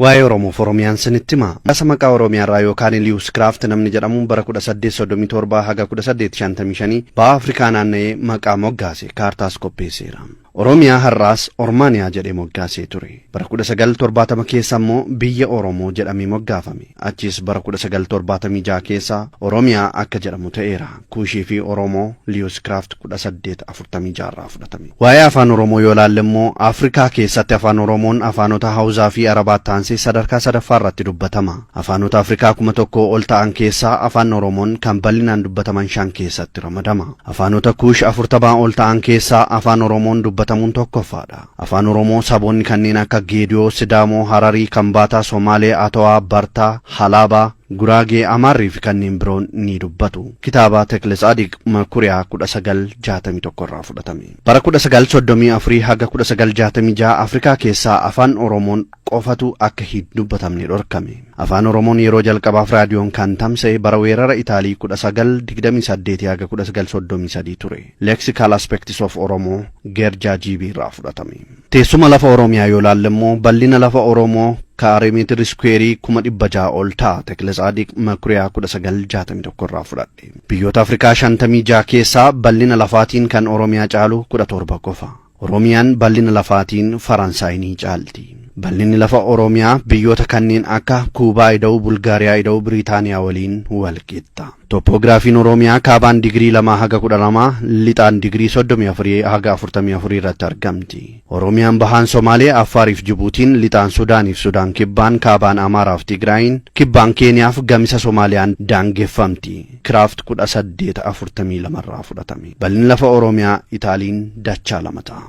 Waa'ee Oromoof Oromiyaan sinitti hima. Maqaa maqaa Oromiyaarraa yookaan Lewis Craft namni jedhamu bara 1837 haga 1855 baha Afrikaa naanna'ee maqaa moggaase kaartaas qopheesseera. Oromiyaa har'aas Ormaaniyaa jedhee moggaasee ture. Bara 1970 keessa immoo biyya Oromoo jedhamee moggaafame. Achis bara 1976 keessa Oromiyaa akka jedhamu ta'eera. Kuushii fi Oromoo Lewis Craft 1846 irraa fudhatame. Waa'ee afaan Oromoo yoo ilaalle immoo Afrikaa keessatti afaan Oromoon afaanota Hawuzaa fi Arabaatti aansee sadarkaa sadaffaa irratti dubbatama. Afaanota Afrikaa 1000 ol ta'an keessaa afaan Oromoon kan bal'inaan dubbataman 5 keessatti ramadama. Afaanota Kuush 40 ol ta'an keessaa afaan Oromoon dubbatamuun tokkoffaadha. Afaan Oromoo saboonni kanneen akka Geediyoo, Sidaamoo, Hararii, Kambaataa, Somaalee, Atawaa, Bartaa, Halaabaa, Guraagee, Amaarrii fi kanneen biroon ni dubbatu. Kitaaba Tekletsaadiq Makuriyaa 1961 irraa fudhatame. Bara 1934 haga 1966 Afrikaa keessaa afaan Oromoon qofatu akka hin dubbatamne dhorkame. Afaan Oromoon yeroo jalqabaaf raadiyoon kan tamsa'e bara weerara Itaalii 1928 haga 1933 ture. Lexical Aspects of Oromo Gerjaa GB irraa fudhatame. Teessuma lafa Oromiyaa yoo ilaalle immoo bal'ina lafa Oromoo kaaree meetira iskuweerii 600,000 ol ta'a. Tekletsaadiq Makuriyaa 1961 irraa fudhadhe. Biyyoota Afrikaa 56 keessaa bal'ina lafaatiin kan Oromiyaa caalu 17 qofa. Oromiyaan bal'ina lafaatiin Faransaay ni caalti. Bal'inni lafa Oromiyaa biyyoota kanneen akka Kuubaa ida'uu Bulgaariyaa ida'uu Biriitaaniyaa waliin wal qixa. Tooppoogiraafiin Oromiyaa kaabaan digirii 2 haga 12, lixaan digirii 34 haga 44 irratti argamti. Oromiyaan bahaan Somaalee, Affaariif Jibuutiin, lixaan Sudaaniif Sudaan kibbaan, kaabaan Amaaraaf Tigraayin, kibbaan Keeniyaaf gamisa Somaaliyaan daangeffamti. Kiraaft 1842 irraa fudhatame. Bal'inni lafa Oromiyaa Itaaliin dachaa 2 ta'a.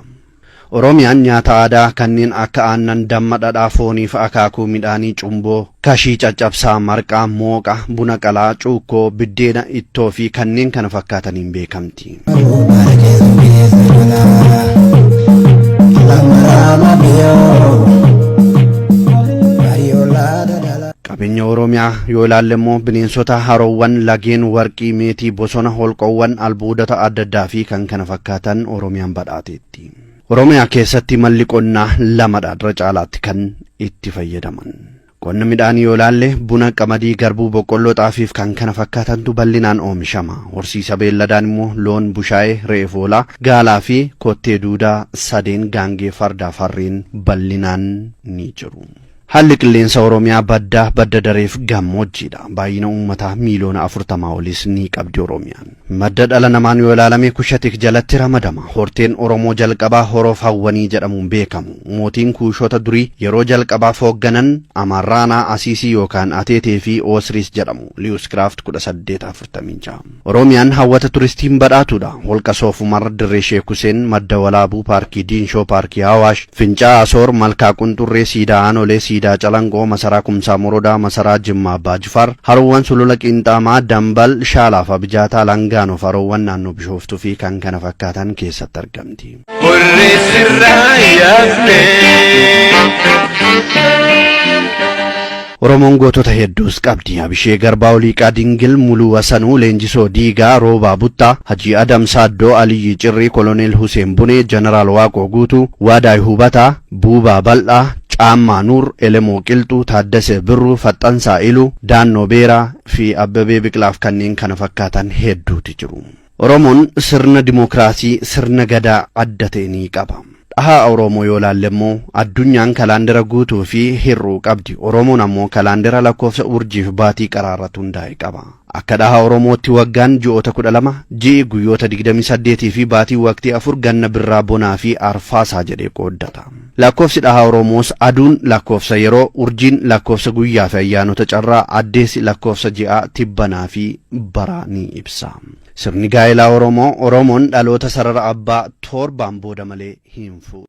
Oromiyaan nyaata aadaa kanneen akka aannan, damma, dhadhaa, foonii fi akaakuu midhaanii, cumboo, kashii, caccabsaa, marqaa, mooqa, buna qalaa, cuukkoo, biddeena, ittoo fi kanneen kana fakkaataniin beekamti. Qabeenya Oromiyaa yoo ilaalle immoo bineensota, haroowwan, lageen, warqii, meetii, bosona, holqoowwan, albuudota adda addaa fi kan kana fakkaatan Oromiyaan badhaateetti. Oromiyaa keessatti malli qonnaa lamadha irra caalaatti kan itti fayyadaman. Qonna midhaanii yoo ilaalle buna, qamadii, garbuu, boqqolloo, xaafii fi kan kana fakkaatantu bal'inaan oomishama. Horsiisa beelladaan immoo loon, bushaayee, re'ee hoolaa, gaalaa fi kottee duudaa sadeen gaangee fardaa fi harreen bal'inaan ni jiru. Haalli qilleensa Oromiyaa baddaa, badda dareef gammoojjiidha. Baay'ina uummataa miiliyoona 40 olis ni qabdi Oromiyaan. Madda dhala namaan yoo ilaalame Kushatik jalatti ramadama. Horteen Oromoo jalqabaa Horoof Hawwanii jedhamuun beekamu. Mootiin Kuushota durii yeroo jalqabaaf hoogganan Amaarraanaa Asiisii yookaan Ateetee fi Oosriis jedhamu. Lewis Craft 1846. Oromiyaan hawwata turistiin badhaatuudha. Holqa Soofumar, Dirree Sheek Huseen, Madda Walaabuu, Paarkii Diinshoo, Paarkii Awaash, Fincaa'aa Asoor, Malkaa Qunxurree, Siidaa Aanolee, Siidaa Calanqoo, Masaraa Kumsaa Morodaa, Masaraa Jimmaa Abbaa Jifaar, Haroowwan Sulula Qiinxaamaa, Dambal, Shaalaa fi Abijaataa, Langaanoo fi haroowwan naannoo Bishooftuu fi kan kana fakkaatan keessatti argamti. Hurrii sirraa yaafnee. Oromoon gootota hedduus qabdi. Abishee Garbaa, Oliiqaa Dingil, Muluu Wasanuu, Leenjisoo Diigaa, Roobaa Buttaa, Hajii Adam Saaddoo, Aliyyi Cirrii, Koloneel Huseen Bunee, Jeneraal Waaqoo Guutuu, Waadaay Hubataa, Buubaa Bal'aa, Caammaa Nuur, Elemoo Qilxuu, Taaddasee Birruu, Faxxansaa Iluu, Daannoo Beeraa fi Abbabee Biqilaaf kanneen kana fakkaatan hedduuti jiru. Oromoon sirna dimookiraasii sirna gadaa adda ta'e ni qaba. Dhaha Oromoo yoo ilaalle immoo addunyaan kalaandara guutuu fi hir'uu qabdi. Oromoon ammoo kalaandara lakkoofsa urjii fi baatii qaraa irratti hundaa'e qaba. Akka dhaha Oromootti waggaan ji'oota 12, ji'i guyyoota 28 fi baatii waqtii 4 ganna birraa bonaa fi arfaasaa jedhee qooddata. Lakkoofsi dhaha Oromoos aduun lakkoofsa yeroo, urjiin lakkoofsa guyyaa fi ayyaanota carraa, addeessi lakkoofsa ji'aa, tibbanaa fi baraa ni ibsa. Sirni gaa'elaa Oromoo Oromoon dhaloota sarara abbaa torbaan booda malee hin fuudhu.